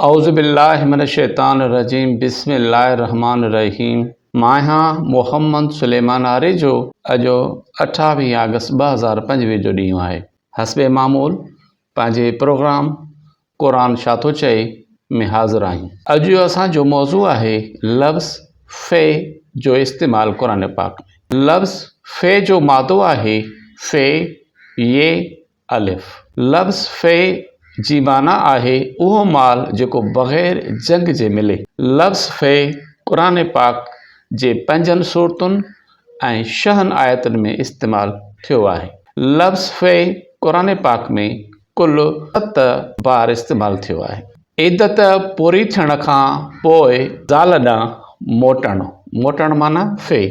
اعوذ بالله من الشيطان الرجيم بسم الله الرحمٰن الرحيم مان آهيان محمد سليمان آريجو اڄ 28 آگسٽ 2025 جو ڏينهن آهي حسب معمول پنهنجي پروگرام قرآن ڇا ٿو چئي ۾ حاضر آهيون اڄ جو اسان جو موضوع آهي لفظ في جو استعمال قرآن پاڪ ۾ لفظ في جو مادو آهي في ي الف. لفظ في جي معنيٰ آهي اهو مال جيڪو بغير جنگ جي ملي. لفظ في قرآن پاڪ جي پنجن سورتن ۽ ڇهن آيتن ۾ استعمال ٿيو آهي. لفظ في قرآن پاڪ ۾ ڪل ست بار استعمال ٿيو آهي. عدت پوري ٿيڻ کان پوء زال ڏانهن موٽڻ، موٽڻ معنيٰ في.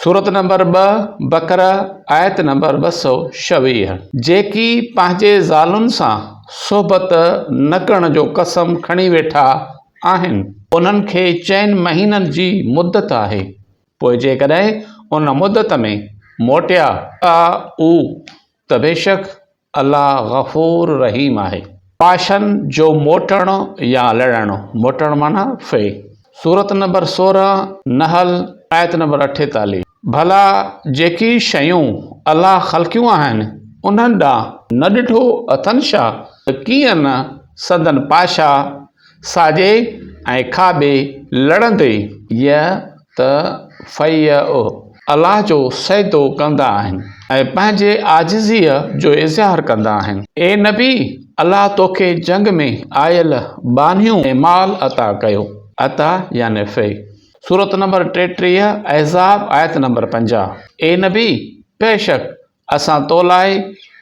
سورت نمبر ٻه، بقره، آيت نمبر 226. جيڪي پنهنجي زالن سان صحبت نه ڪرڻ جو قسم کڻي ويٺا آهن، انهن کي چئن مهينن جي مدت آهي، پوء جيڪڏهن ان مدت ۾ موٽيا ته بيشڪ الله غفور رحيم آهي. پاشن جو موٽڻ يا لڙڻ، موٽڻ معنيٰ في. سورت نمبر 16، نحل، آيت نمبر 48. ڀلا جيڪي شيون الله خلقيون آهن انهن ڏانهن نه ڏٺو اٿن ڇا ته ڪيئن نه سندن پاشا ساڄي ۽ کاٻي لڙندي، ي ته فيء الله جو سجدو ڪندا آهن ۽ پنهنجي عاجزيء جو اظهار ڪندا آهن. اي نبي! الله توکي جنگ ۾ آيل ٻانهيون ۽ مال عطا ڪيو. عطا يعني فيء. سورت نمبر 33، احزاب، آيت نمبر 50. اي نبي! بيشڪ اسان تو لاء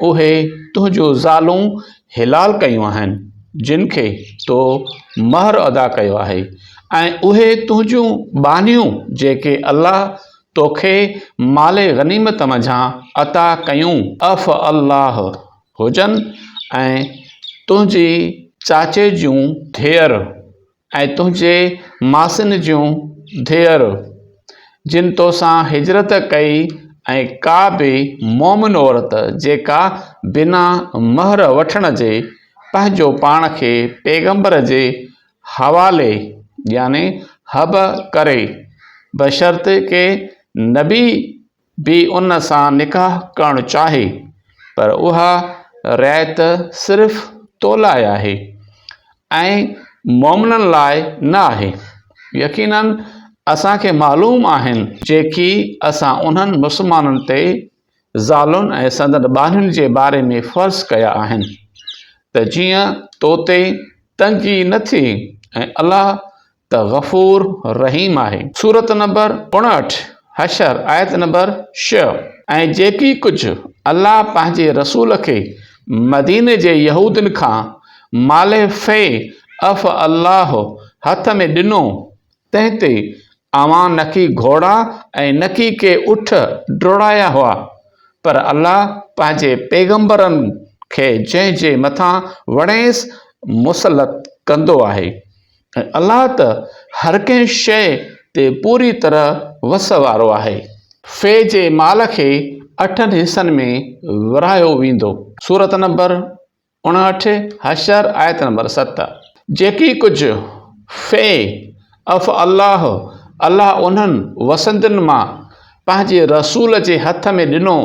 اهي تنهنجون زالون حلال ڪيون آهن، جن کي تو مهر ادا ڪيو آهي، ۽ اهي تنهنجون ٻانهيون جيڪي الله توکي مال غنيمت منجهان عطا ڪيون. عف الله هجن ۽ تنهنجي چاچي جون ڌيئر. ۽ تنهنجي ماسين جون ڌيئر، جن توسان هجرت ڪئي ۽ ڪا به مؤمن عورت جيڪا بنا مهر وٺڻ جي پنهنجو پاڻ کي پيغمبر جي حوالي، يعني هبه، ڪري، بشرطيڪه نبي به ان سان نڪاح ڪرڻ چاهي پر اها رعايت صرف تو لاء آهي ۽ مؤمنن لاء نه آهي. يقيناً اسان کي معلوم آهن جيڪي اسان انهن مسلمانن تي زالن ۽ سندن ٻانهين جي باري ۾ فرض ڪيا آهن ته جيئن تو تي تنگي نه ٿئي ۽ الله ته غفور رحيم آهي. سورت نمبر 59، حشر، آيت نمبر 6. ۽ جيڪي ڪجهه الله پنهنجي رسول کي مديني جي يهودين کان مال في عف الله هٿ ۾ ڏنو تنهن تي اوهان نڪي گهوڙا ۽ نڪي ڪي اٺ ڊوڙايا هئا پر الله پنهنجي پيغمبرن کي جنهن جي مٿان وڻيس مسلط ڪندو آهي. ۽ الله ته هر ڪنهن شيء تي پوري طرح وس وارو آهي. في جي مال کي اٺن حصن ۾ ورهايو ويندو. سورت نمبر 59، حشر، آيت نمبر 7. جيڪي ڪجهه في اف الله، الله انهن وسندين مان پنهنجي رسول جي هٿ ۾ ڏنو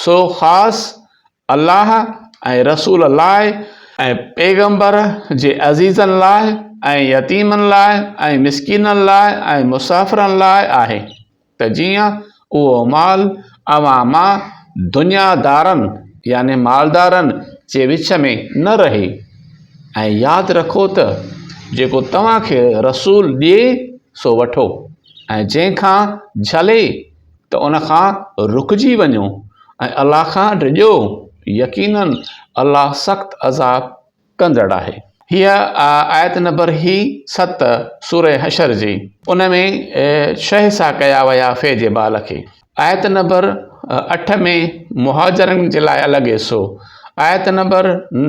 سو خاص الله ۽ رسول لاء ۽ پيغمبر جي عزيزن لاء ۽ يتيمن لاء ۽ مسڪينن لاء ۽ مسافرن لاء آهي ته جيئن اهو مال اوهان مان دنيا دارن يعني مالدارن جي وچ ۾ نه رهي ۽ ياد رکو ته جيڪو توهان کي رسول ڏئي سو وٺو ۽ جنهن کان جهلي ته ان کان رڪجي وڃو ۽ الله کان ڊڄو، يقيناً الله سخت عذاب ڪندڙ آهي. هيء آيت نمبر هي ست سورة حشر جي. ان ۾ ڇهه حصا ڪيا ويا في جي مال کي. آيت نمبر اٺ ۾ مهاجرن جي لاء الڳ حصو. آيت نمبر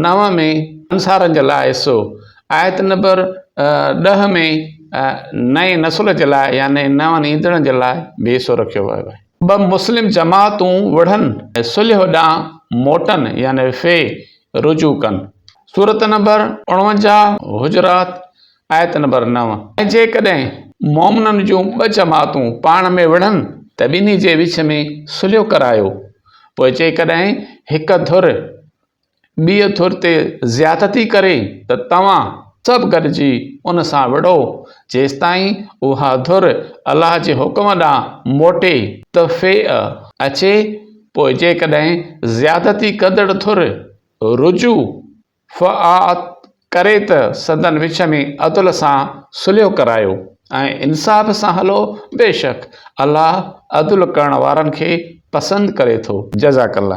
نو ۾ انصارن جي لاء حصو. آيت نمبر 10 ۾ نئين نسل جي لاء يعني نون ايندڙن جي لاء به حصو رکيو ويو آهي. ٻه مسلم جماعتون وڙهن ۽ صلح ڏانهن موٽن يعني في رجوع ڪن. سورت نمبر 49 حجرات. آيت نمبر نو، ۽ جيڪڏهن مؤمنن جون ٻه جماعتون پاڻ ۾ وڙهن ته ٻنهي جي وچ ۾ صلح ڪرايو، پوء جيڪڏهن هڪ ڌر ٻيء ڌر تي زيادتي ڪري ته توهان سڀ گڏجي ان سان وڙهو، جيستائين اها ڌر الله جي حڪم ڏانهن موٽي، تفيء، اچي، پوء جيڪڏهن زيادتي ڪندڙ ڌر رجوع، فاعت، ڪري ته سندن وچ ۾ عدل سان صلح ڪرايو ۽ انصاف سان هلو، بيشڪ الله عدل ڪرڻ وارن کي پسند ڪري ٿو. جزاڪ الله.